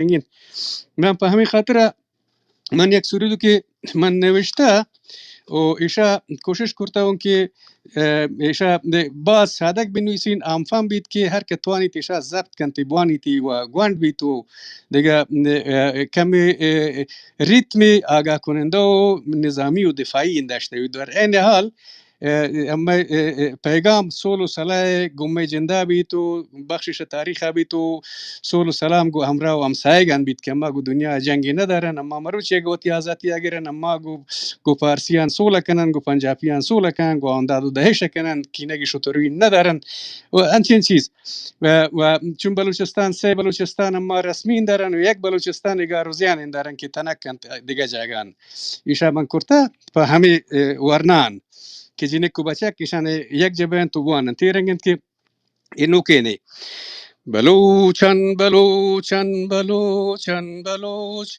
انت۔ من پہ ہمے خاطر ءَ من یک سرودے کہ من نوشتہ و ایشا کوشش کرتا ہوں کہ، اه، ایشا دے باز سادگ بنویسین، عام فہم بیت کہ ہر کہ توانیت ایشا ضبط کنت، بوانیت و گونڈ بیت و دگہ، اه، کمی، اه، ریتمی آگاہ کنندہ و نظامی و دفاعی انداشتہ بیت۔ در عین حال اه، مئے، اه، اه، پیغام سول و صلاح گوں مئے جندا بیت و بخشش تاریخا بیت و سول و سلام گوں ہمراہ و ہمسایگان بیت کہ اما گوں دنیا جنگی ندارن، اما مروچی اگہ وتی آزاتی اگرن، اما گوں، گوں پارسیان سول کنن، گوں پنجابیان سول کنن، گوں آنداد و دہش کنن، کینگی شتروی ندارن و انچین چیز۔ و، و چون بلوچستان، سئے بلوچستان اما رسمی دارن و یک بلوچستان اگا روزیان دارن کہ تنک کنت دگہ جاگان۔ ایشا من کرتا پہ ہمے، اه، ورنان کہ جنک و بچک ایشان یک جبہ انت و بوان انت۔ اے رنگ انت کہ اے نوکینے۔ بلوچن، بلوچن، بلوچن، بلوچ،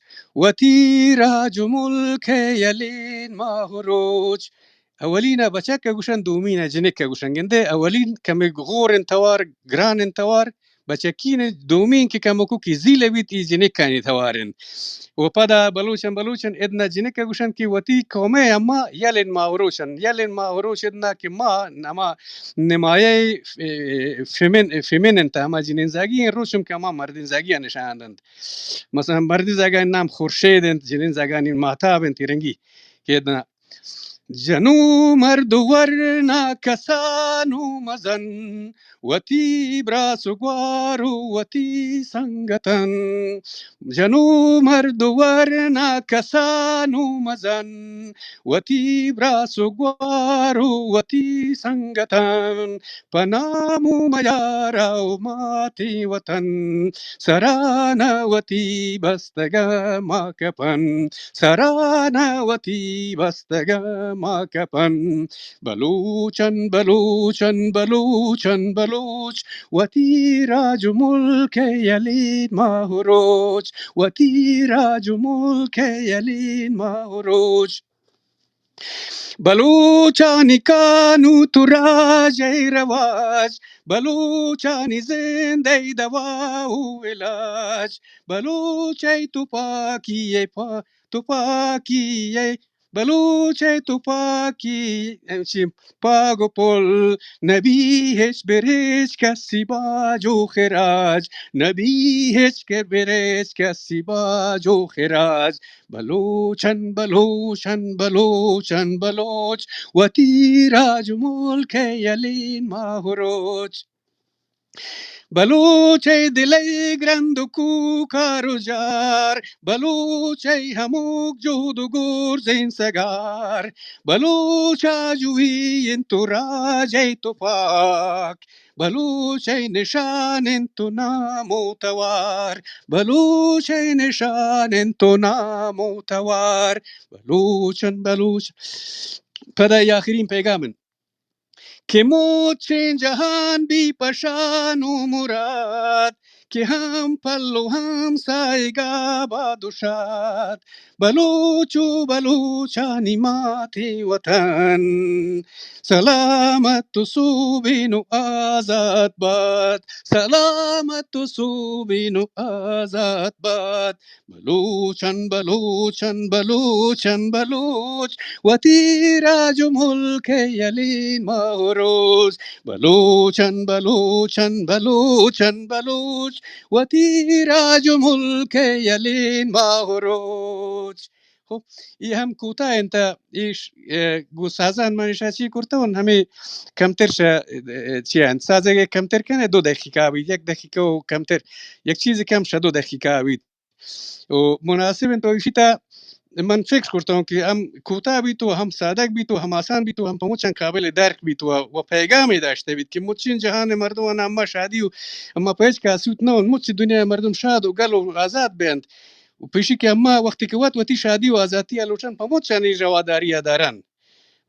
وتی راج و ملک ءِ یلین ماہ و روچ۔ اولینا بچک ءَ گوشن، دومینا جنک ءَ گوشن۔ گندے اولین کمے غور انت توار، گران انت توار، بچکین انت، دومین کہ کمکو کہ زیل بیت، ای جنکانی توار انت۔ و پدا بلوچن، بلوچن ادنا جنک ءَ گوشن کہ وتی قوم ءِ اما یلین ماہ و روچن، یلین ماہ و روچ ادنا کہ ما نما نمایہ ف-، فیمن، فیمن انت، ہما جنین زاگی انت، روچم کہ ہما مردین زاگی نشان دنت۔ مثلاً مردین زاگانی نام خورشید انت، جنین زاگانی ماہتاب انت، رنگی کہ ادنا جنو مرد ورنا کسانو مزن، وتی براس و گوار و وتی سنگتن۔ جنو مرد ورنا کسانو مزن، وتی براس و گوار و وتی سنگتن۔ پہ نام و میارا و ماتیں وطن، سرانا وتی بستگا ما کپن۔ سرانا وتی بستگا ما کپن۔ بلوچن، بلوچن، بلوچن، بلوچ، وتی راج و ملک ءِ یلین ماہ و روچ، وتی راج و ملک ءِ یلین ماہ و روچ۔ بلوچانی کانوت و راج ءِ رواج، بلوچانی زند ءِ دوا و علاج، بلوچ ءِ تپاکی ءِ پا-، تپاکی ءِ، بلوچ ءِ تپاکی ءِ پاگ و پل، نبی ہچ برچ کسی باج و خراج، نبی ہچ کہ برچ کسی باج و خراج۔ بلوچن، بلوچن، بلوچن، بلوچ، وتی راج و ملک ءِ یلین ماہ و روچ۔ بلوچ ءِ دل ءِ گرند و کوکار و جار، بلوچ ءِ ہموک جہد و گورزین سگار، بلوچ آجوئی انت و راج ءِ تپاک، بلوچ ءِ نشان انت و نام و توار، بلوچ ءِ نشان انت و نام و توار۔ بلوچن، بلوچ۔ پدا اے آخرین پیغام انت کہ مچیں جہان بی پہ شان و مراد، کہ ہم پل و ہم سائگا باد و شاد۔ بلوچ و بلوچانی ماتیں وطن، سلامت و سوبین و آزاد باد، سلامت و سوبین و آزاد باد۔ بلوچن، بلوچن، بلوچن، بلوچ، وتی راج و ملک ءِ یلین ماہ و روچ۔ بلوچن، بلوچن، بلوچن، بلوچ، وتی راج و ملک ءِ یلین ماہ و روچ۔ خب، اے ہم کوتاہ انت، ایش، اے، گوں سازان من ایشا چی کرتہ اوں، ہمے کمتر شہ، اے، چی انت، سازگ ءَ کمتر کنے، دو دقیقہ بیت، یک دقیقہ و کمتر، یک چیز کم شہ دو دقیقہ بیت۔ و مناسب انت و ایشی تا من فکر کرتہ اوں کہ ہم کوتاہ بیت و ہم سادگ بیت و ہم آسان بیت و ہم پہ مچاں قابل درک بیت و، و پیغامے داشتہ بیت کہ مچیں جہان مردماں اما شادی و اما پہ ہچ کاسوت نہ انت، مچ دنیا مردم شاد و گل و آزاد بینت۔ و پیشی کہ اما وقتی کہ وت وتی شادی و آزاتی ءَ لوٹن، پہ مچانی رواداری ءَ دارن۔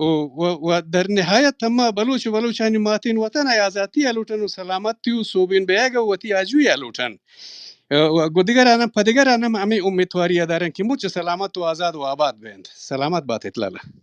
و، و، و در نہایت ہما بلوچ و بلوچانی ماتین وطن ءِ آزاتی ءَ لوٹن و سلامتی و سوبین بیگ و وتی آجوئی ءَ لوٹن۔ و گوں دگران ہم، پہ دگران ہم ہمے امیتواری ءَ دارن کہ مچ سلامت و آزاد و آباد بینت۔ سلامت بات ات لالا۔